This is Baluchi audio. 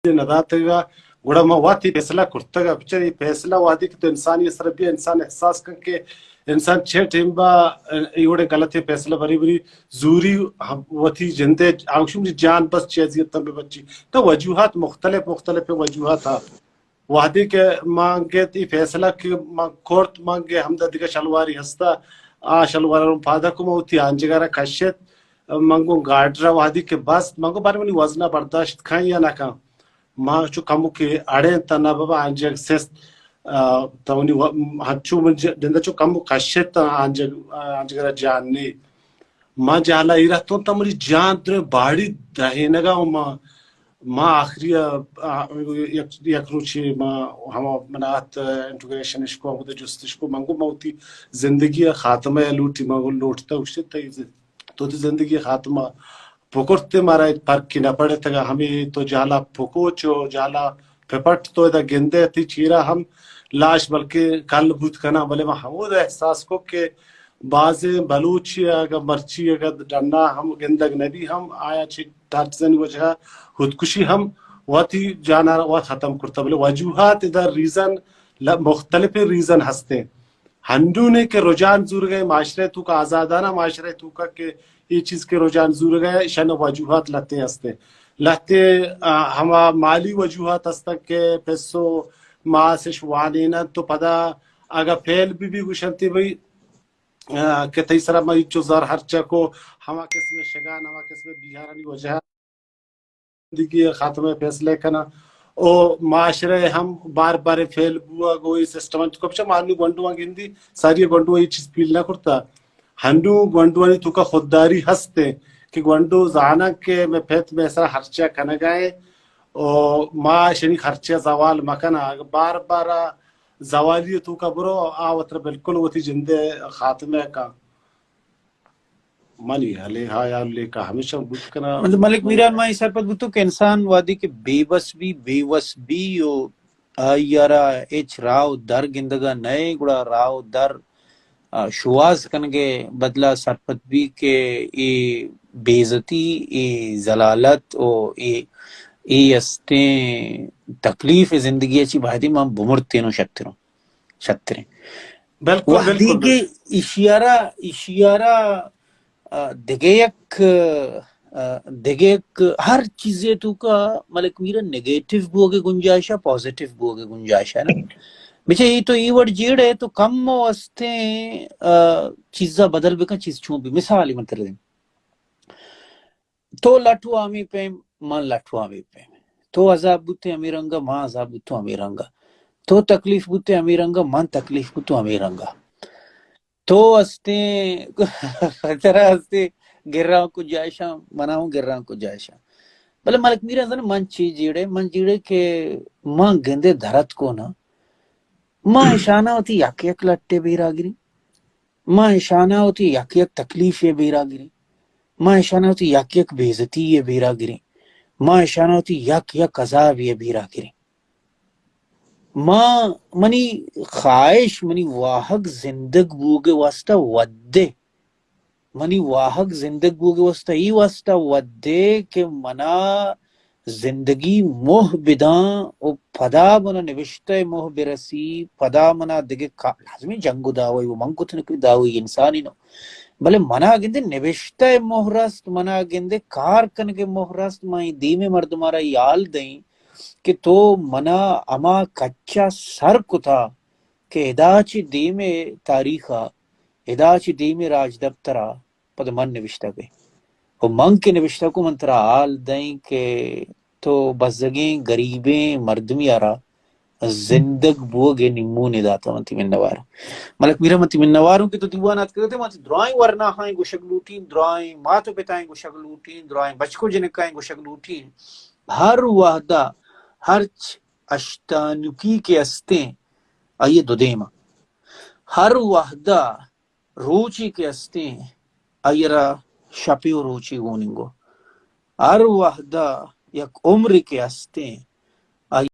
نداتگ ءَ، گڑا ما وت اے فیصلہ کرتگ ءَ۔ بچار اے فیصلہ وہدے کہ تو انسانی سر بیا، انسان احساس کن کہ انسان چہ ٹیم با اے وڑیں غلطیں فیصلہ بری بری زوری ہم وتی جندے آنکشم جان بس چہ اذیت بہ بچی۔ تو وجوہات مختلف مختلف وجوہات ہاں۔ وہدے کہ ما گیت اے فیصلہ کہ ما کرت، ما گے ہمدا دگہ شلواری ہستا، آ شلوار رو پادا کو ما وتی آنجگا را کشت، من گوں گارڈ را وہدے کہ بست، من گوں بارے منی وزن برداشت کن یا نہ کن۔ ما چو کمو کہ اڑینت نہ بابا آنجگ سست، آ، تو منی و-، ہنچو من ج-، جندا چو کمو کشت آنجگ، آنجگ را جان نی۔ ما جہلا ایر اتوں تا منی جان درے باڑی دہینگا و ما، ما آخری ءَ، آ، یک، یک روچے ما ہما منات انٹروگیشن اشکو، ہمود جستش کو، من گوں ما وتی زندگی ءِ خاتمہ ءَ لوٹی، من گوں لوٹتا گوشتے تئی ز-، تو وتی زندگی ءِ خاتمہ پکرتے، مارا ہچ پرکی نہ پڑتگا، ہمے تو جہلا پکوچ و جہلا پپٹ تو ادا گندے تئی چیرا ہم لاش بلکہ کل بوت کنا، بلے ما ہمود احساس کو کہ بازیں بلوچی اگہ مرچی اگہ ڈنا ہم گندگ نبی ہم آیا چہ ٹارچرانی وجہ خودکشی ہم وتی جانا وت ختم کرتا، بلے وجوہات ادا ریزن ل-، مختلف ریزن ہستے۔ ہندونے کہ رجحان زورگئے معاشرہ توکا، آزادانہ معاشرہ توکا کہ اے چیز کہ رجحان زورگئے، شن وجوہات لہتے ہستے۔ لہتے، آ، ہما مالی وجوہات ہستن کہ پیسو ماسش وانینن تو پدا اگہ فیل بی بی گوشنتی بھئی، آ، کہ تئی سرا ما انچو زر ہرچہ کو، ہما قسم شگان، ہما قسم بیہارانی وجہ زندگی خاتمہ فیصلہ کناں۔ او معاشرہ ہم بار بار فیل بوگ و اے سسٹم انت۔ کپچہ ما ہنو گونڈواں گندی، ساری گونڈواں اے چیز پیل نہ کرتا۔ ہنو گونڈوانی توکا خودداری ہستے کہ گونڈو زاناں کہ میں پت میں سرا ہرچہ کنگائے او ما شنی خرچہ زوال مکناں۔ اگہ بار بار زوالی توکا برو، آ وتر بالکل وتی جندے خاتمہ کا۔ منی ہلے ہا یا لیکا ہمیشہ بوت کنا۔ مطلب ملک میران ما اے سرپد بوتو کہ انسان وہدے کہ بے بس بی، بے وس بی و آئی ءَ را ہچ راہ و در گندگا نئے، گڑا راہ و در، آ، شواز کنگے بدلا سرپد بی کہ اے بے عزتی، اے ذلالت و اے، اے استیں تکلیف زندگی چی باہدی من بمرتینو شتروں۔ شتریں۔ بالکل، وہدے بالکل، کہ بالکل۔ ایشی ءَ را، ایشی ءَ را، آ، دگہ یک، آ، دگہ یک ہر چیزے توکا ملک میرا نیگیٹو بوگے گنجائش ہے، پازیٹو بوگے گنجائش ہے نا۔ بچے اے تو اے وڑ جیڑ ہے تو کم و استیں، آ، چیزا بدل بکن، چیز چون بی۔ مثال من ترا دیں۔ تو لٹ و ہمے پیم، من لٹ و ہمے پیم۔ تو عذاب بوتے ہمے رنگا، من عذاب بوتوں ہمے رنگا۔ تو تکلیف بوتے ہمے رنگا، من تکلیف بوتوں ہمے رنگا۔ تو ہستیں، ترا ہستیں گراں کو جائشاں، منا ہوں گراں کو جائشاں۔ بلے ملک میرا زن من چی جیڑے، من جیڑے کہ من گندے درت کو نا، ما اشانا وتی یک یک لٹے بیرا گریں، ما اشانا وتی یک یک تکلیفے بیرا گریں، ما اشانا وتی یک یک بے عزتی بیرا گریں، ما اشانا وتی یک یک عذابے بیرا گریں۔ ما، منی خواہش، منی واہگ زندگ بوگے واسطہ ودے منی واہگ زندگ بوگے واسطہ، ای واسطہ ودے کہ منا زندگی موہ بداں و پدا منا نبشتہ موہ برسی، پدا منا دگہ کا-، لازمی جنگ و دعوی و من کت نکری، دعوی انسانی نو، بلے منا گندے نبشتہ موہ رست، منا گندے کار کنگے موہ رست، ما اے دیمے مردمارا یال دئیں کہ تو منا ہما کچا سر کتا کہ ادا چہ دیمے تاریخا، ادا چہ دیمے راجدپترا پد من نبشتہ کئے۔ و من کہ نبشتہ کو، من ترا حال دئیں کہ تو بزگیں گریبیں مردمی آرا زندگ بوگ ء نیمونے داتہ۔ من تی منوار۔ ملک میرا، من تی منوار ہوں کہ تو دیوان اتکگتے۔ من تی درائیں ورناہائیں گوشگ لوٹیں، درائیں مات و پتائیں گوشگ لوٹیں، درائیں بچک و جنکائیں گوشگ لوٹیں۔ ہر وہدا ہرچ اشتانکی کہ استیں، آئی دو دیما۔ ہر وہدا روچے کہ استیں، آئی را شپے و روچے گوننگو۔ ہر وہدا یک عمرے کہ استیں،